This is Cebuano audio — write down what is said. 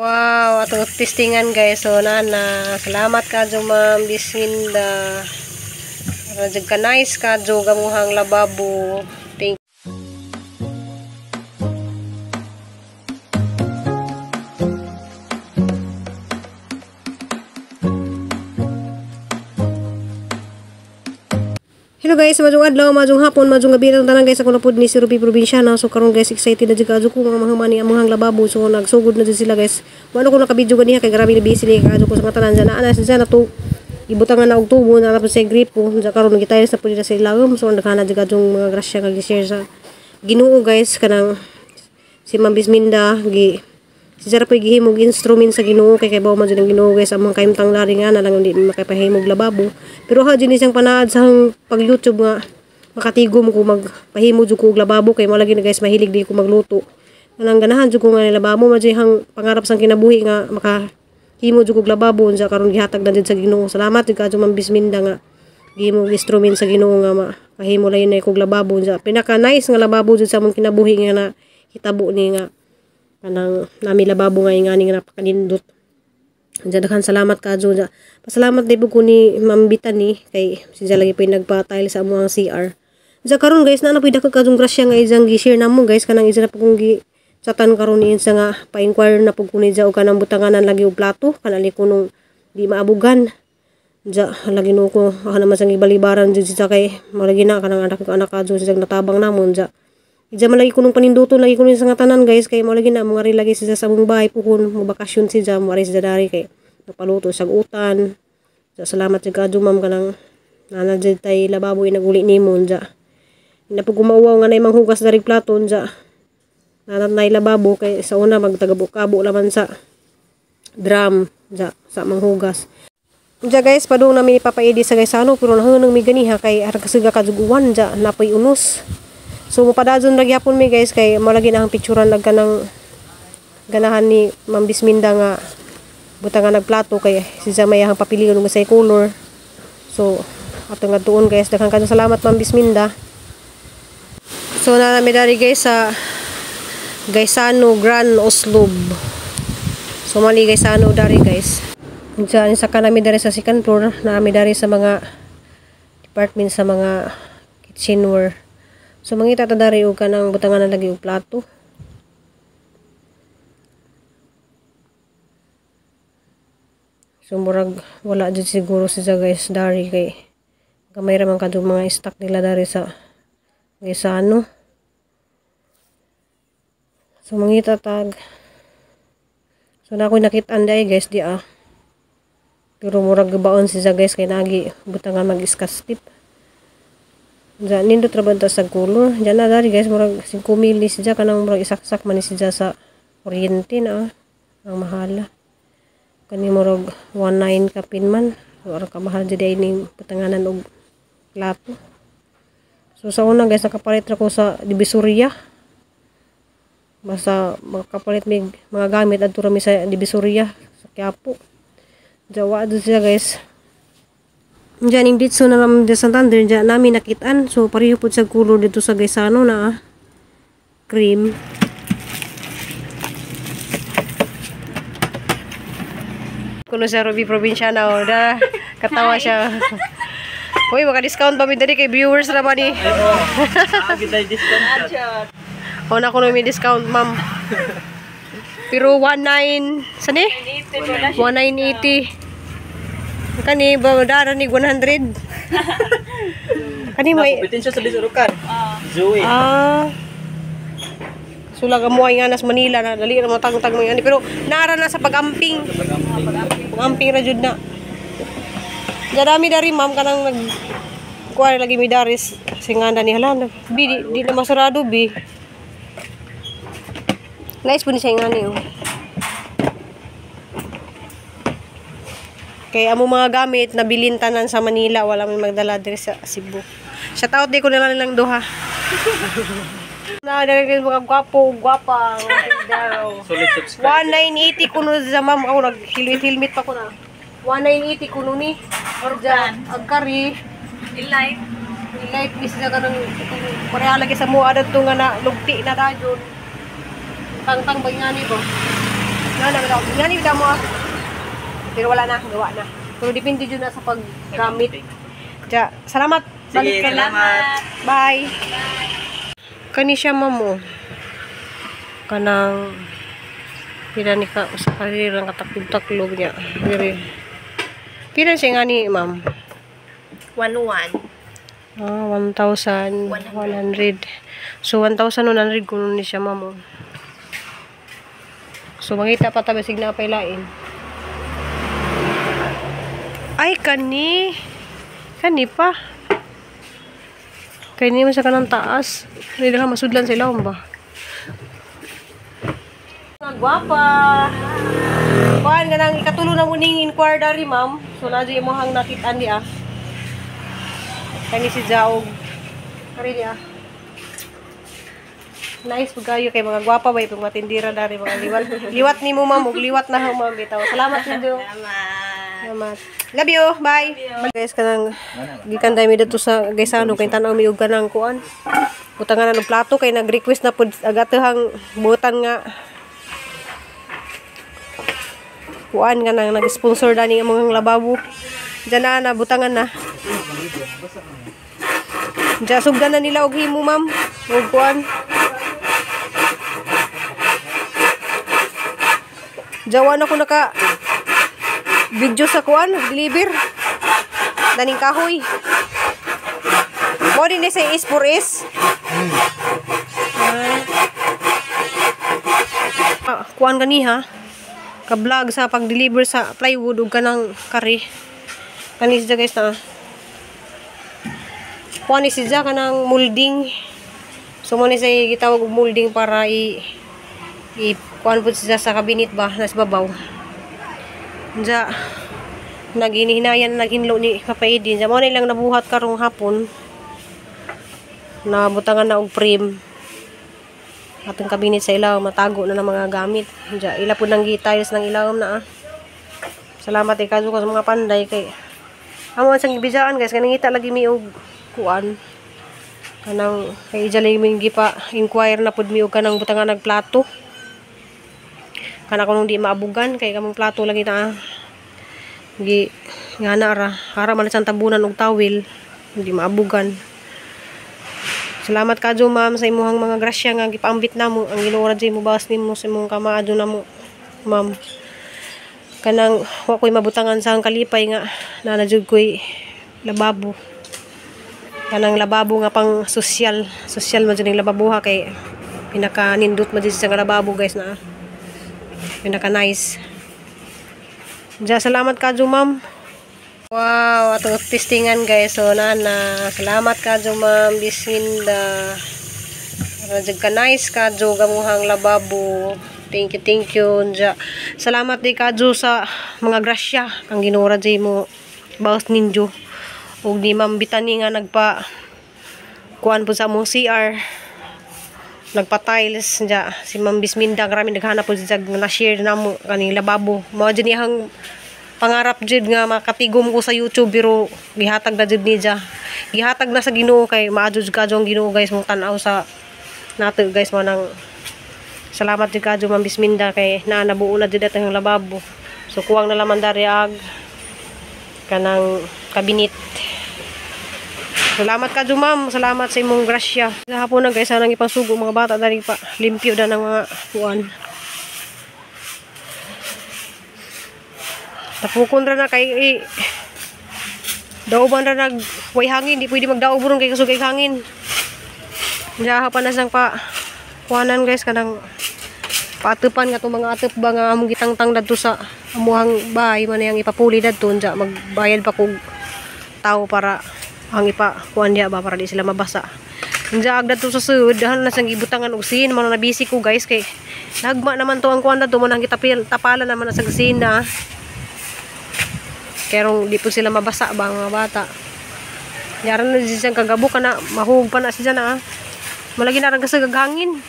Wow, atong testingan guys. So nana, salamat kadyo Ma'am Bisminda. Radyo ka nice kadyo gamuhang lababo. Thank. Hello guys, majung adlaw, majung hapon, majung gabi ang tanan guys. Ako na pud ni si Ruby Probinsyana. So karon guys, excited na jud kadyo ko mga mahumani among lababo. So nagsugod na jud sila guys. Wala ko naka-video ganiha kay grabe na busy ni kadyo ko sa mga tanan. Ana siya na to ibutangan na og tubo na na sa gripo. Sa karon gitayos na pud nila sa ilawom. So nagana jud kadyong mga grasya nga gi-share sa Ginoo guys kanang si Ma'am Bisminda gi si Sarah po gihimog instrument sa Ginoo kay kay man jud ang Ginoo guys among kaimtang lari nga na lang hindi makapahimog lababo. Pero ha jud ni siyang panaad sa pag YouTube nga makatigom ko magpahimo jud ko og lababo kay mo lagi na guys mahilig di ko magluto. Kanang ganahan jud ko nga lababo man jud hang pangarap sang kinabuhi nga makahimo jud og lababo unsa karon gihatag na jud sa Ginoo. Salamat jud kadyo Ma'am Bisminda nga gihimog instrument sa Ginoo nga makahimo lain na kog lababo unsa pinaka nice nga lababo jud sa among kinabuhi nga na hitabo ni nga kanang nami lababo nga ingani nga napakanindot. Diyan daghan salamat kadyo. Pasalamat di ko ni Ma'am Bitani kay siya lagi po nagpa-tile sa among CR. Diyan karon guys na na pud dako kadyong grasya nga isang gi-share namo guys kanang isa na pud kong gi-chatan karon ni isa nga pa-inquire na pud ko ni og kanang butanganan lagi og plato kanang kunong di maabugan. Diyan lagi no ko ako naman sang gibalibaran jud siya kay mao lagi na kanang anak ko anak kadyo siya natabang namon diyan. Diyan man lagi kunong paninduton lagi kuno sa tanan guys kay mo lagi na mga ri lagi siya sa among bahay puhon mo bakasyon siya mo ari siya dari kay nagpaluto sa utan. So, salamat jud kadyo ma'am kanang nana jud tay lababo inaguli nimo unja. Ina pud gumauwaw nga nay manghugas dari plato unja. Nana nay lababo kay sa una magtagabo-kabo laman sa drum unja sa manghugas. Unja guys padung nami ipapaidi sa Gaisano pero nahunong mi ganiha kay arang kasiga kajuguan unja napoy unos. So mapadajon ra gyapon mi guys kay mo lagi na ang picturean lag kanang ganahan ni Ma'am Bisminda nga butangan nagplato kay siya may ahang papilion og say color. So ato nga duon guys, daghan kayo salamat Ma'am Bisminda. So na nami dari guys sa Gaisano Grand Oslob. So mali Gaisano dari guys. Diyan sa kanami dari sa second floor, nami dari sa mga department sa mga kitchenware. So mangita ta dari og kanang butangan na lagi og plato. So murag wala jud siguro siya guys dari kay gamay ra man kadto mga stock nila dari sa Gaisano. So mangita tag. So na ako'y nakit-an dai guys di ah. Pero murag gabaon siya guys kay nagi butangan mag-iskastip. Diyan nindot ra ba sa color. Diyan na dari guys murag 5 mili siya kanang murag isaksak man siya sa kuryente na ang mahala. Kani murag 19 kapin man. So ara ka mahal jud ay ning butanganan og plato. So sa una guys nakapalit ra ko sa Divisoria. Basta makapalit mig mga gamit adto ra mi sa Divisoria sa Quiapo. Jawa do siya guys. Diyan yung ditso na naman sa Santander, diyan namin nakitaan. So pareho po sa color dito sa Gaisano na cream. Kuno sa Ruby Probinsyana oh, da katawa siya. Hoy, maka-discount pa mi diri kay viewers ra ba ni? Oh, na kuno mi discount, ma'am. Pero 19 sani? 1980. Kani ba dara ni 100. Kani mo bitin siya sa Bisurukan. Zoe. Ah. Sulag amo ay nga nas Manila na dali ra mo tangtang mo ani pero nara na sa pag-amping. Pag-amping ra jud na. Darami dari ma'am kanang nag kuan lagi mi daris singanda ni hala. Bi di na masarado bi. Nice po ni siya ngani oh. Kay amo mga gamit nabilin tanan sa Manila, wala may magdala diri sa Cebu. Shout out di ko nila nilang duha. Na diri mga gwapo, gwapa, mga Solid subscriber. 1980 kuno sa ma'am ako nag-hilmit-hilmit pa ko na. 1980 kuno ni. Orjan, agkari. I-like. I-like mis na kanang pareha lagi sa mua adto nga na lugti na dayon. Tangtang ba ngani ba? Na na bitaw. Ngani bitaw mo ah. Pero wala na, gawa na. Pero depende jud na sa paggamit. Ja, salamat. Sige, Balik ka na. salamat. Bye. Kani siya, ma'am, oh. Kanang pila ni ka sa karirang kataklog-taklog niya. Diri. Pila siya nga ni, ma'am? 1-1. Ah, 1,100. So, 1,100 kuno ni siya, ma'am, oh. So, mangita pa ta basig na pailain. Ay, kani. Kani pa. Kay ni man sa kanang taas. Hindi na masudlan sila, ba? Mga gwapa. Kuan ka nang ikatulo na muning inquire dari, ma'am. So, na dyan mo hang nakitaan di ah. Kani si Jaog. Kari di ah. Nice pag kayo kay mga gwapa ba itong matindira dari mga liwat. Liwat ni mo, ma'am, ug liwat na ho, ma'am, bitaw. Salamat ninyo. Salamat. Salamat. Love you. Bye. Guys, kanang gikan dami dito sa Gaisano kay tan-aw mi og kanang kuan. Butangan na ng plato kay nag-request na pud agatehang butan nga kuan nga nang nag-sponsor dani ang mga lababo. Diyan na na butangan na. Diyan sugdan na nila og himo, ma'am. Og kuan. Jawan ako naka video sa kuan, deliver. Daning kahoy. Mo din ni sa is for is. Ah, kuan gani ha. Ka-vlog sa pag-deliver sa plywood ug kanang kari. Kani siya, guys, na. Kuan ni siya kanang molding. So mo ni siya gitawag og molding para i kuan pud siya sa cabinet ba nas babaw. Unsa naginihinayan naghinlo ni Papa Edin. Sa mo na ilang nabuhat karong hapon. Nabutangan na og frame. Atong cabinet sa ilaw matago na ng mga gamit. Unsa ila pud nang gi-tiles ng ilawom na ah. Salamat kay kadto sa mga panday kay amo sang gibisaan, guys, kanang ngita lagi mi og kuan. Kanang kay ija lagi mi gipa inquire na pud mi og kanang butangan nagplato. Kana kunong di maabugan kay kamong plato lagi ta. Gi ngana ra, hara man sa tabunan og tawil, hindi maabugan. Salamat kadyo, ma'am, sa imuhang mga grasya nga gipaambit namo. Ang Ginoo ra jud mo bawas nimo sa imong kamaadyo namo, ma'am. Kanang wa ko'y mabutangan sa ang kalipay nga naa na jud ko'y lababo. Kanang lababo nga pang sosyal, sosyal man jud ning lababo ha kay pinaka nindot man jud siya nga lababo, guys, na. Pinaka nice. Diya, salamat kadyo, ma'am. Wow, atong testingan, guys. So nana, salamat kadyo, ma'am. Bismillah. Radyo ka nice kadyo gamuhang lababo. Thank you, thank you. Diya. Salamat di kadyo sa mga grasya ang Ginoo ra jay mo bawas ninyo. Ug ni Ma'am Bitani nga nagpa kuan po sa among CR. Nagpa-tiles diya si Ma'am Bisminda, grabe naghanap po siya na share namo kaning lababo. Mao jud niyang pangarap jud nga makatigom ko sa YouTube pero gihatag na jud niya. Gihatag na sa Ginoo kay maadyo jud kadyo ang Ginoo, guys, mong tan-aw sa nato, guys, mo nang salamat jud kadyo, Ma'am Bisminda, kay naa nabuo na jud atong lababo. So kuwang na laman dari ag kanang kabinet. Salamat kadyo, ma'am, salamat sa imong grasya. Sa hapon na, guys, anang ipasugo mga bata dali pa limpyo na ng mga kuan. Tapukon ra na kay dauban ra nag way hangin, di pwede magdaob ron kay kasugay hangin. Diha pa na siyang pa kuanan, guys, kanang paatupan nga tong mga atop ba nga among gitangtang dadto sa amuhang bahay man yang ipapuli dadto unja magbayad pa kog tao para ang ipa kuan diha ba para di sila mabasa. Unja ag dadto sa sud dahan na siyang gibutangan og sin man na busy ko, guys, kay nagma naman to ang kuan dadto man ang gitapil tapalan naman na sa sin na. Kerong di po sila mabasa ba ang mga bata. Yaran na siyang kagabo ka na mahug pa na siya na. Malagi na rang kasagag hangin.